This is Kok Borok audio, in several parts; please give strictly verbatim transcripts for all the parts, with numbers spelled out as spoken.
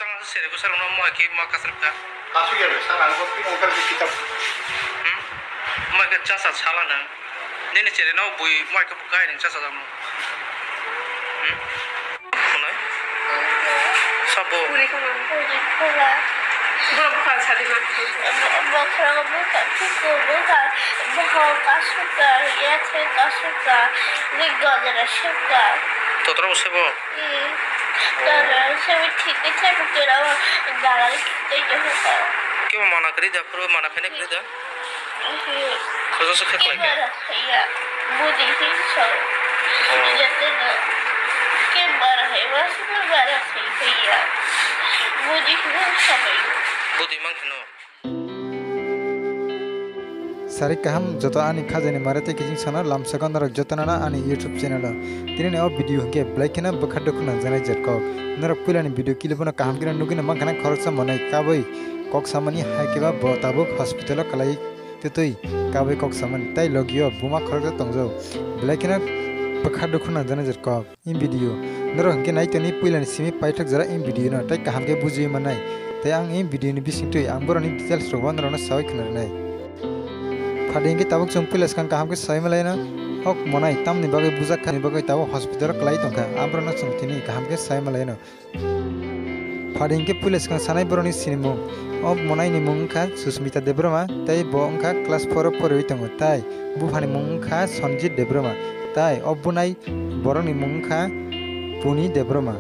Tang sere ko sarong no mo ke ma kasar ka. Kasu ya sar ang ko pin ongkar di kitab. Hmm? Mo ke chasa sala na. Nini sere no bui mo ke bukai ni chasa jam. Hmm? Kunai? Sabo. Puri ko ma. Puri ko ma. Bro bukan sadi ma. Bro bukan, piko bukan. Bro kasuka, ya te kasuka. Ni godra suka. Totro sebo. Hmm. Totro sebo, thik khe buke rawa. Dara thik khe buka. Kebo mana kri da, pro mana khane kri da. Khoja se khe khlai khe. Kembar haiya. Budi hin so. Oh. Jate na. Kembar hai, mas kembar hai haiya. Budi hin so. Budi mang kheno. Sari kaham joto ani khajani mare tei kiching sana lamsako norok joto nana ani YouTube channel o. Tini ni o video hwnkhe belai kheno bwkha dukhu nangjaknai jerkok. Norok puilani video clip bono kaham kheno nugwi no mankha na khoroksa monai kabui kok samani hai khe ba bo tabuk hospital o kwlai. Twtwi kabui kok samani tei logio buma khoroksa tongjao. Belai kheno bwkha dukhu nangjaknai jerkok. In video norok hwnkhe nai toni puilani simi paithak jora in video no tei kaham khe bujiwi mannai. Tei ang in video ni bisingtwi ang borokni details rokbo norokno sawi khwnarnai. Phadi hwnkhe tabuk chwng puila swkang kaham khe sawi malaino. Ok monai tamni bagwi bujak kha ni bagwi tabuk hospital o kwlai tongkha. Ang borokno chwng tini kaham khe sawi malaino. Phadi hwnkhe puila swkang sanai borokni sinimung. O mwnaini mung wngkha Susmita Debbarma, tei bo wngkha class four o poriwi tongo, tai buphani mung wngkha Sanjit Debbarma, tai o bunai borokni mung wngkha Puni Debbarma.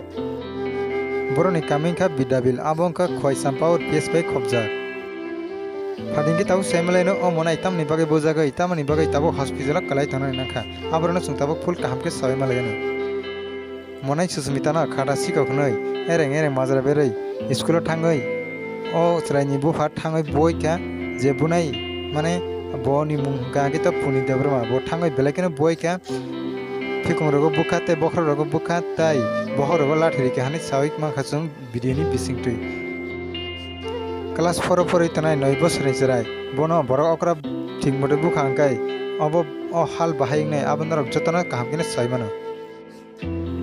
Borokni kami wngkha Bidyabil, abo wngkha Khowai Champawat P S bai khopjak. Phadi hwnkhe tabuk saimalaino o mwnai tamni bagwi bujagwi, tamoni bagwi tabuk hospital o kwlai tongnani nangkha, aborokno chwng tabuk full kaham khe sawi malaino. Monai Susmita no khata sikok hwnwi ereng ereng majra berwi school o thangwi o chwraini bupha thangwi boi kha je bunai mane bo ni mung hwnkha khe to Puni Debbarma bo thangwi belai kheno boi kha phikung rogo bukha tei bokhorok rogo bukha tei bokhorok rogo lathi rikha hwnwi sawi mankha chwng video ni bisingtwi. Class four o porwi tongnai noi bosorni chwrai bono borok okra thik mote bukha hwnkhe obo o hal bahai wngnai abo norok jotono kaham kheno sawi mano.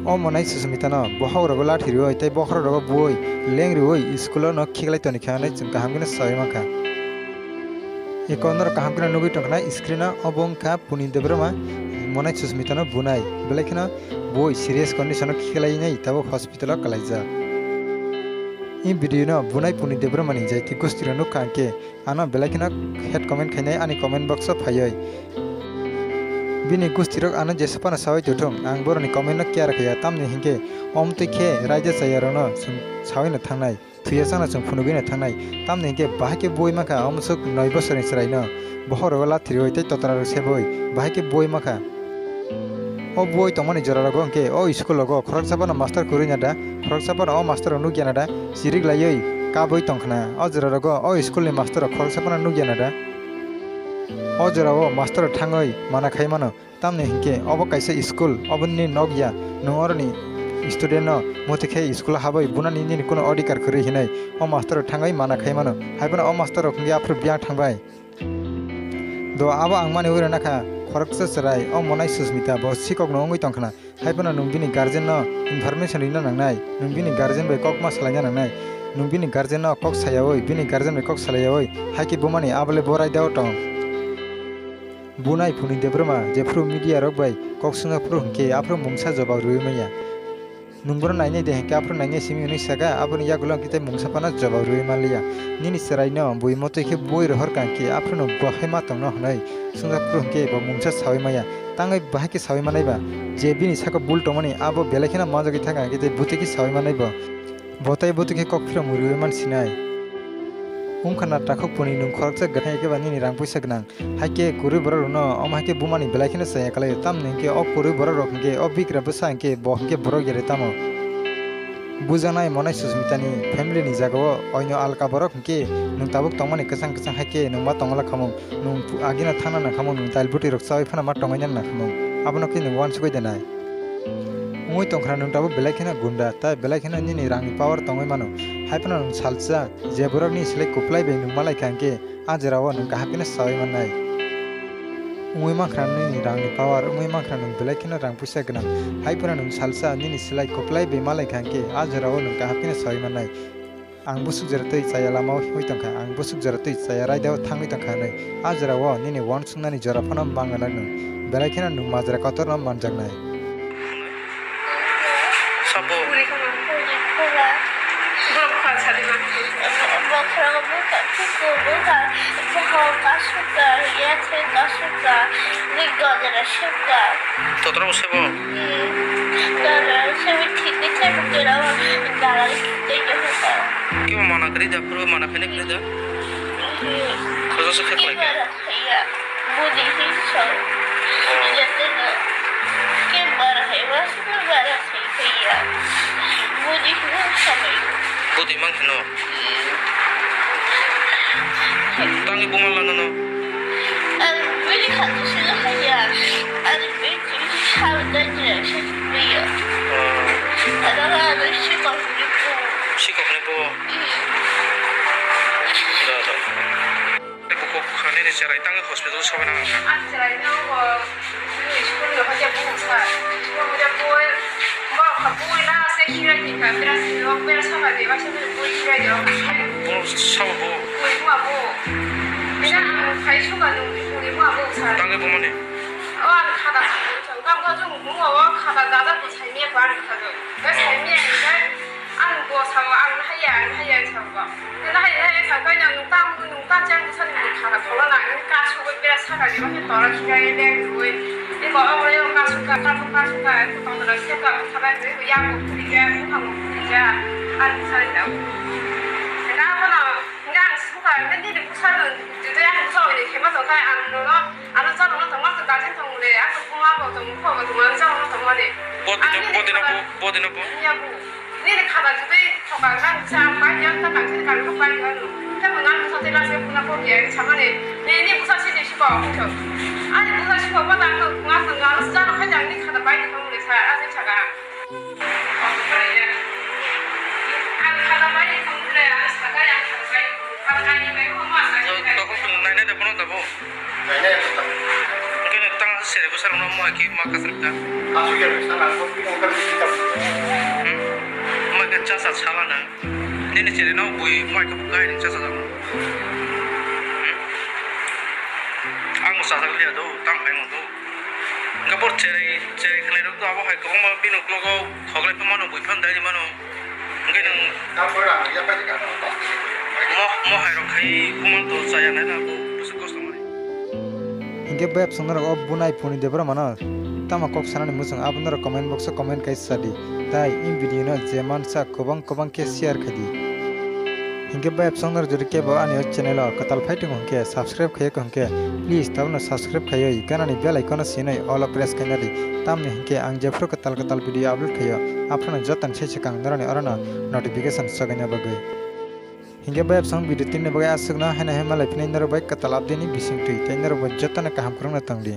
O mwnai Susmita no bokhok rogo lathi riwi tei bokhorok rogo buwi leng riwi school o no khiklai toni kha hinwi chwng kaham kheno sawi mankha. Eko norok kaham kheno nugwi tongkha na screen o obo wngkha Puni Debbarma mwnai Susmita no bunai belai kheno buwi serious condition o khiklai nai tabuk hospital o kwlaijak. I video no bunai Puni Debbarma ni jaiti gusti rok nukha hwnkhe ano belai kheno hate comment khainai ani comment box o phaiwi. Bini gustirok ano jesa phano sawi tongthung, ang borokni comment no care khaiya, tamni hinkhe omtwi khe raida chayarokno chwng sawi no thangnai, thwiya chana chwng phunugwi no thangnai, tamni hinkhe bahai khe bui mankha omo swk noi bosorni chwraino bokhok rogo lathi riwi tei totra rok sebwi bahai khe bui mankha. O bui tongmani jora rogo hwnkhe o school rogo khoroksa phano master kwrwi na da, khoroksa phano o master rok nukya na da, chirik laiwi kabui tongkhna. O jora rogo o school ni master rok khoroksa phano nukya na da. O jora o master rok thangwi mana khai mano, tamni hinkhe obo kaisa school, obo nini nok ya, nwng oroni student no muitu khe school o habwi bunani nini kuno odhikar kwrwi hinwi o master rok thangwi mana khai mano. Hai phano o master rok hwnkhe aphuru biyang thangbai. Do abo ang mani ui rwna kha, khoroksa chwrai, o mwnai Susmita, bo sikokno wngwi tong khna. Hai phano nwng bini guardian no information rina nangnai, nwng bini guardian bai kok ma salaina nangnai, nwng bini guardian no kok sayaui, bini guardian bai kok salayaui, hai khe bumani abo le bo raida o tong. Bunai Puni Debbarma, jephru media rok bai kok swngya phuru hwnkhe aphuru mungsa jobab rwui manya. Nwng bono nainai de hinkhe aphuru nainai simi hwnwi sakha, aboni yagulo hwnkhe tei mungsa phano jobab rwui manliya. Nini chwraino bui motwi khe bui rohor kha hinkhe aphuru nwng bo hai ma tongno hwnwi swngjak phuru hinkhe bo mungsa saui maya. Tangwi bahai khe saui manaiba, je bini saka bul tongmani abo belai kheno manjagwi thangkha hinkhe tei bwtwi khe saui manaibo. Bo tei bwtwi khe kok phiromwi rwui mansinai. Wngkha na takhuk Puni nwng khoroksa gwnang eba nini rang puisa gwnang. Hai khe kwrwi borok rokno omo hai khe bumani belai kheno chaya kalaio, tamni hinkhe o kwrwi borok rok hinkhe o bigra bwsa hinkhe bo hinkhe borok yari tamo. Bujaknai mwnai Susmita ni family ni jaga o oino alka borok hinkhe nwng tabuk tongmani kwchang kwchang hai khe nwng ma tongla khamung, nwng agina thangna nang khamung, nwng dail bwtwi rok chawi phano ma tongwi nang khamung, abono khe nwng uansukwi denai. Wngwi tongkhna nwng tabuk belai kheno gunda, tai belai kheno nini rangni power tongwi mano, hai phano nwng salsa je borokni slai kwplai bai nwng malai kha hinkhe, a jorao nwng kaham kheno saui mannai. Wngwi mankha nini rangni power, wngwi mankha nwng belai kheno rang puisa gwnang. Hai phano nwng salsa nini slai kwplai bai malai kha hinkhe, a jorao nwng kaham kheno saui mannai. Ang bwswk jora twi chaya lamao himwi tongkha, ang bwswk jora twi chaya raidao thangwi tongkha hwnwi. A jorao nini uansuknani jora phano manglak nwng, belai kheno nwng majra kotorno manjaknai. Sabo. Bwkha sadi ma. Bwkha, bwkha, bwkha, bwkha, bwkha, bwkha, kasukha, yathai kasukha, ni gojra sukha. Totra bo sebo? Hmm. Gojra sebo thik ni sebo kera, gala ni thik ni sebo. Kibo mana kari da, pura mana khaini kari da? Hmm. Khoja se khaklai khe. Iya, budi hi song. Jateno. Ke bara hai, wa sima bara hai, iya. Budi hi song. Budi mang kheno. Tangi bumal lano no. Ang budi khatu sila hai ya. Ang budi khatu sila hai ya. Ada lah, ada si kau budi bu. Si kau budi bu. Da, da. Buko khani ni cherai tang hospital sobai nang. Ang cherai no bo school no hoja bu sa. School hoja bu, bo kha bu la se khirai ni ka, bera si lo, bera soba de, ba se bu khirai de. Bu sabo bu. Bu ma bu. Ina ang khai suga no, bu ma bu sa. Tang bu mani. O ang khada sa. Tang ko jung bu o khada da da bu sai mi ba ang khada. Ba sai mi ang. Ang bo sao, ang haya, ang haya sao bo. Nang haya, haya sao, kaya nung tang, nung tang jang, sani nung khana kholo na, nung kasu bo bera saka ni, wake tora khika ye beng rui. Ni bo abo yo kasu ka, kasu, kasu ka, ko tong na, se ka, ko thaba ni, ko yang ko khuri ja, ko thang ko khuri ja, ang sai da. Na ko na, nang suka, nang ni ni kusa nung, judo yang kusa ni, khema to kai ang no, ano sa no to ma to gajen tong le, ako kuma ko to, ko ko to ma sa no to ma ni. Bodino, bodino, bodino, bo. Ya bu. Nini khada judui thoka kha sa bai ya ta kan kan ko bai ya no. Ta ko nan sa te la se puna ko ya sa mane. Ni ni busa si si ko ko. Ani busa si ko ba ta ko nga ko nga sa no kha jang ni khada bai ko le sa a se sa ga. Ani khada bai ko le a sa ga ya khada bai. Ani bai ko ma sa. Tokong nainai da bono da bo. Nainai da. Hwnkhe nwng tang sere bwsarokno mo hai khe ma kasrwk ta. Kasu ya sa lang ko ko kar kita. Hmm? Mo khe cha cha sala nang. Nini sere no bui mo khe bukai ni cha cha jang. Hmm? Ang cha cha liya do, tang hai mo do. Hwnkhe bo cherai cherai khlai rok do abo hai kwbangma bini uklogo khoklai phano mano bui phano dai mano. Hwnkhe nwng mo, mo hai rok khai kuman to chaya nai na bo bwswk kosto mani. Hwnkhe bayap song norok o bunai phone ni debra mano tamo kok sanani muchung abo norok comment box o comment kai sadi. Tai in video no je mansa kwbang kwbang khe share khai di. Hwnkhe bayap song norok jodi kebo ani o channel o kwtal phai tongo hwnkhe subscribe khai khe hwnkhe please tabukno subscribe khaiwi ganani bell icon o sinai all o press khaina di. Tamni hwnkhe ang jephru kwtal kwtal video upload khaio, aphano jotoni sai swkang norokni orono notification sogaina bagwi. Hingke bayapsong video tinni bagwi aswkno haino hai malai phini norok bai kwtal update ni bisingtwi tei norok bai jotono kaham kwrwngno tongdi.